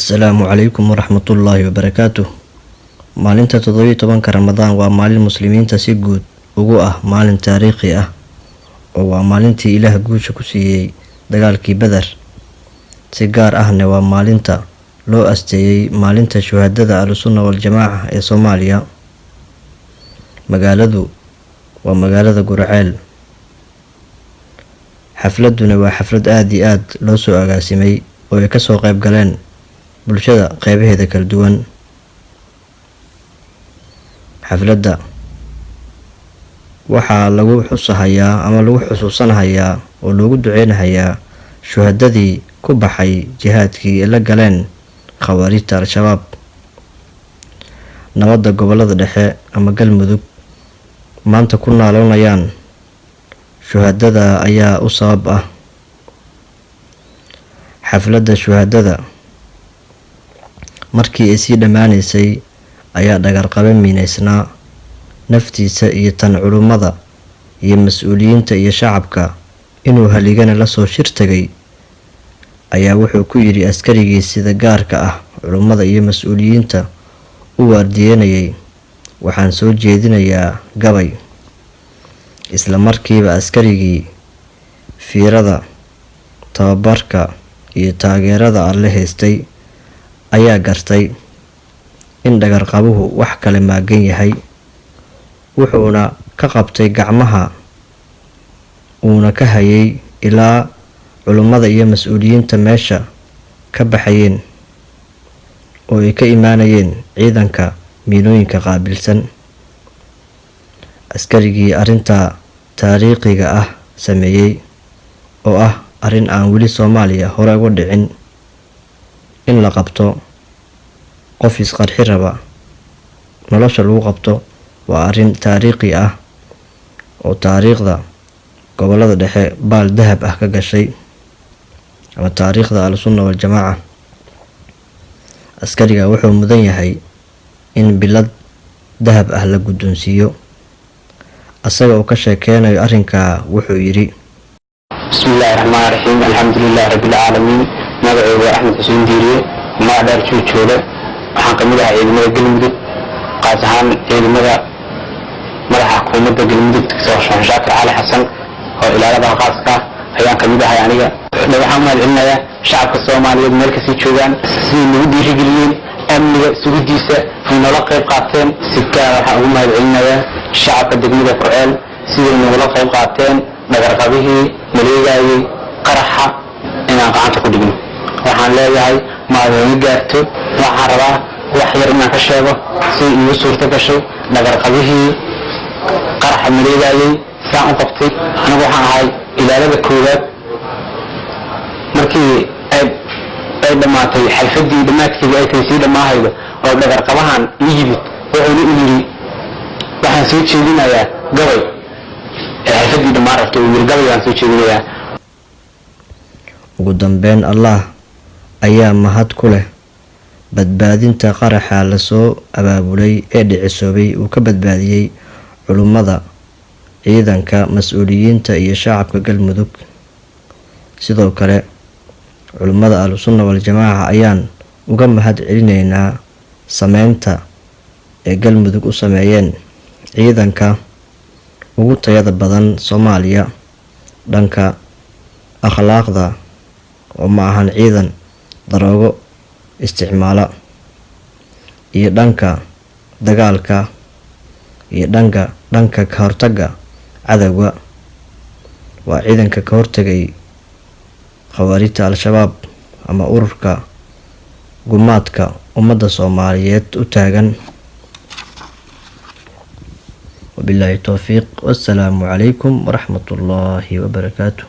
Assalaamu calaykum waraxmatullaahi wabarakaatuh. Maalinta 17-ka Ramadaan waa maalin muslimiinta si guud ugu ah maalin taariikhi ah, oo waa maalintii Ilaah guusha ku siiyey dagaalkii Badar. Si gaar ahna waa maalinta loo asteeyay maalinta shuhadada Ahlusunna wal-Jamaaca ee Soomaaliya. Magaaladu waa magaalada Guriceel. Xafladuna waa xaflad aad iyo aad loo soo agaasimay oo ay kasoo qayb galeen bulshada qeybaheeda kala duwan. Xafladda waxaa lagu xusahayaa ama lagu xusuusanahayaa oo loogu duceynahayaa shuhadadii ku baxay jihaadkii ay la galeen khawaarijta Al-Shabaab. Nabadda gobolada dhexe ama Galmudug maanta ku naaloonayaan shuhadada ayaa u sabab ah. Xafladda shuhadada markii ay sii dhammaanaysay ayaa dhagarqabe miineysnaa naftiisa iyo tan culummada iyo mas-uuliyiinta iyo shacabka inuu haligana lasoo shir tagay ayaa wuxuu ku yidhi askarigii sida gaarka ah culummada iyo mas-uuliyiinta u waardiyeynayay, waxaan soo jeedinayaa gabay. Isla markiiba askarigii fiirada, tababarka iyo taageerada Alle haystay ayaa gartay in dhagarqabuhu wax kale maagan yahay, wuxuuna ka qabtay gacmaha uuna ka hayay ilaa culummada iyo mas-uuliyiinta meesha ka baxayeen oo ay ka imaanayeen ciidanka miinooyinka qaabilsan. Askarigii arrintaa taariikhiga ah sameeyey, oo ah arrin aan weli Soomaaliya hore uga dhicin, in la qabto qof isqarxi raba nolosha lagu qabto, waa arrin taariikhi ah oo taariikhda gobolada dhexe baal dahab ah ka gashay, ama taariikhda Ahlusunna wal-Jamaaca. Askariga wuxuu mudan yahay in bilad dahab ah la guddoonsiiyo. Asaga oo ka sheekeynayo arrinkaa wuxuu yidhi: Bismi illaahi raxmaan raxiim, alxamdulilaahi rabbilcaalamiin. Magacaygu waa Axmed Xuseen Diiriye, magac dheer Juujoole. Waxaan ka mid ahaa ciidamada Galmudug, qaas ahaan ciidamada madaxa xukuumadda Galmudug, Doctor Sheekh Shaakir Cali Xasan, oo ilaalada khaaska ah ayaan ka mid ahay. Aniga waxaan u mahad celinayaa shacabka Soomaaliyeed meel kasii joogaan siday nagu dhiirigeliyeen amniga sugidiisa ay noola qayb qaateen. Si gaar waxaan ugu mahad celinayaa shacabka degmada Guriceel siday nogula qayb qaateen dhagarqabihii maleegaayey qaraxa inaan gacanta ku dhigno. Waxaan leeyahay maadama gaarto. Waxaan rabaa wax yar inaan ka sheego siday iigu suurto gashay dhagarqabihii qaraxa maleegaayey saan u qabtay. Anigu waxaan ahay ilaalada koowaad. Markii ay dhammaatay xalfadii, dhammaadkeedii ay tahay sii dhammaahaydo oo dhagarqabahan ii yimid, wuxuuna u yidhi waxaan soo jeedinayaa gabay. Ee xalfadii dhammaan rabtay uu yidhi gabay baan soo jeedinayaa. Ugu dambeyn, Allah ayaa mahad ku leh badbaadinta qaraxa lasoo abaabulay ee dhicisoobay uu ka badbaadiyey culummada, ciidanka, mas-uuliyiinta iyo shacabka Galmudug. Sidoo kale culummada Ahlusunna wal-Jamaaca ayaan uga mahad celinaynaa sameynta ee Galmudug u sameeyeen ciidanka ugu tayada badan Soomaaliya dhanka akhlaaqda, oo ma ahan ciidan daroogo isticmaala, iyo dhanka dagaalka iyo dhanka ka hortagga cadowga. Waa ciidanka ka hortagay khawaarijta Al-Shabaab ama ururka gumaadka ummadda Soomaaliyeed u taagan. Wabilaahi towfiiq, wassalaamu calaykum waraxmatullaahi wabarakaatuh.